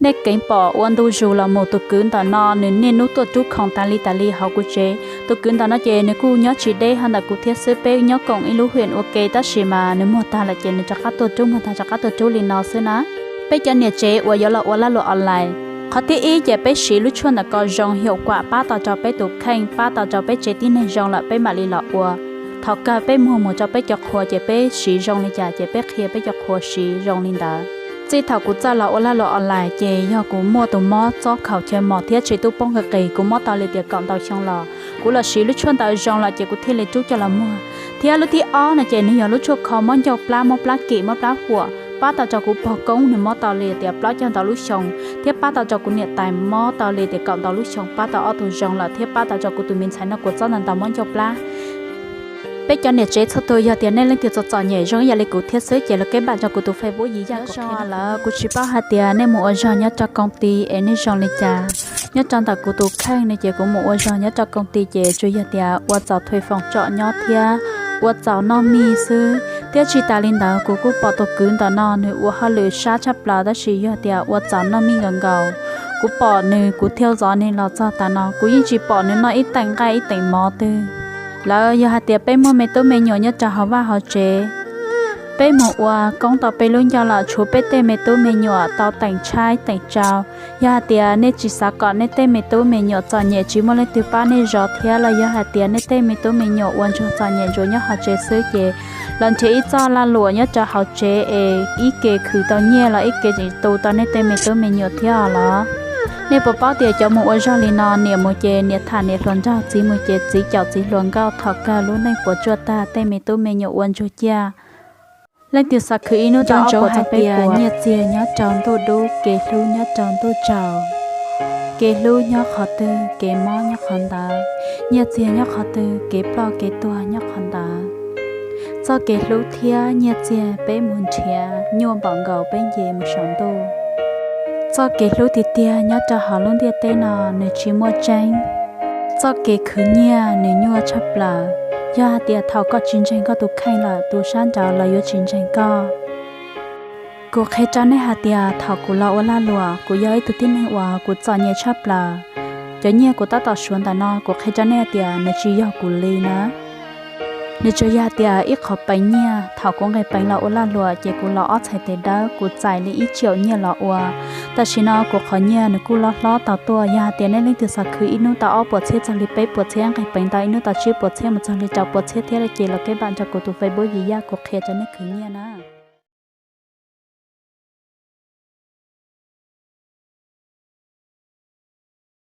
Nej keev pom ua ntu zus los mus, tus kwv ntawm no nws niaj hnub tuaj rub khoom tas li tas li hauv kuv tsev. Tus kwv ntawm no ces nws kuj nyob tsis deb hauv ntawm kuv thiab xwb, peb nyob koom ib lub hwm ua ke, tab sis mas nws muag tag lawm ces nws rov qab tuaj rub, muag tag rov qab tuaj rub li no xwb na. Peb cov niam tsev uas yuav los ua lag luam online, qhov thib ib ces peb siv lub tshuaj ntawm ko zoo, hauv kuam pab tau rau peb tus kheej, pab tau rau peb tsev tib neeg zoo lawm peb mam li los ua. Thaum kawg peb muag mus rau peb cov qhua ces peb siv zoo li cas ces peb qhia peb cov qhua siv zoo li ntawd. Txij thaum kuv txawj los ua lag luam online ces yog kuv muaj tus mob txob khaum chaw mos thiab tsev tub poob qis qis, kuv mob tau li tias kaum ntau xyoo los kuv los siv lub tshuaj ntawd zoo lawm ces kuv thiaj li rub coj los muag. Thiab lub thib ob no ces nws yog lub tshuaj kho mob ncauj plab, mob plab kim, mob plab huam, pab tau rau kuv pog koob nws mob tau li tias plaub caug ntau lub xyoo, thiab pab tau rau kuv niam tais mob tau li tias kaum ntau lub xyoo, pab tau ob tug zoo lawm thiab pab tau rau kuv tus me ntxhais no kuj txob ntau ntau mob ncauj plab. Peb cov niam tsev txhua tus yog tias nej leej twg txom txom nyem zoo ib yam li kuv thiab xwb ces los keb npam rau kuv tus Facebook Yiyaj Kuv Khev lawm. Kuv tsis paub hais tias nej mus ua zog nyob rau koom ti es nej zoo li cas. Nyob rau ntawm kuv tus kheej no ces kuv mus ua zog nyob rau koom ti ces tsuas yog tias ua txaus thuê foom tsom nyob thiab ua txaus noj mij xwb. Thiab tsis tas li ntawd kuv kuj pom tus kwv ntawm no nws ua hauj lwm sab tshaj plaws tab sis yog tias ua txaus noj mij nkaus nkaus. Kuv pom nws, kuv thiaj zov nws los txog tav no, kuv yeej tsis pom nws noj ib teem nqaij ib teem mov twg. Lawv yog hais tias peb muaj me tub me nyuam nyob rau hauv vaj hauv tsev, peb mus ua koob tau peb lub ncauj lawm, tshuav peb tej me tub me nyuam tau teem tshaib teem tsau. Yog hais tias nej tsis xav kom nej tej me tub me nyuam txom nyem tsis muaj leej twg pab nej zov thiab los yog hais tias nej tej me tub me nyuam ua ntsuag txom nyem ntsuav nyob hauv tsev xwb ces los nrhiav ib txoj lag luam nyob rau hauv tsev es ib ke khwv tau nyiaj los ib ke tseem tu tau nej tej me tub me nyuam thiab os los. Nej puas paub tias cov mus ua zog li no, niam mus ces niam tham niam hluas nraug, txiv mus ces txiv caum txiv hluas nkauj, thaum kawg lub neej puas tsuaj tag, tej me tub me nyuam ua ntsuag ciaj. Leej twg xav khwv ib hnub tau ob puas txog peb puas. Nyiaj txiag nyob rau ntuj dub, kev hlub nyob rau ntuj tsaus. Kev hlub nyob qhov twg, kev mob nyob qhov ntawd. Nyiaj txiag nyob qhov twg, kev ploj kev tuag nyob qhov ntawd. Txoj kev hlub thiab nyiaj txiag peb mus nrhiav nyuaj npaum nkaus peb nce mus saum ntuj. Txoj kev hlub tiag tiag nyob rau hauv lub ntiaj teb no nws tsis muaj tseeb. Txoj kev khwv nyiaj nws nyuaj tshaj plaws. Yog hais tias thaum koj tsis ntseeg koj tus kheej lawm, tus sab nraud los yuav tsis ntseeg koj. Kuv qhia rau nej hais tias thaum kuv los ua lag luam, kuv yog ib tug tib neeg uas kuv txom nyem tshaj plaws. Cov nyiaj kuv tab tom suav ntawm no, kuv qhia rau nej hais tias nws tsis yog kuv li na. Nws tsuas yog hais tias ib qho peev nyiaj. Thaum kuv nqis peev los ua lag luam ces kuv los ob txhais tes dawb, kuv txais li ib tsi aum nyiaj los ua. Tam sim no kuv qhov nyiaj nws kuj loj hlob tau tuaj. Yog hais tias nej leej twg xav khwv ib hnub tau ob puas txhiab txog li peb puas txhiab, nqis peev tau ib hnub tau tsib puas txhiab mus txog li rau puas txhiab thiab ces los keb npam nrog kuv tus Facebook Yiyaj, kuv qhia rau nej khwv nyiaj na.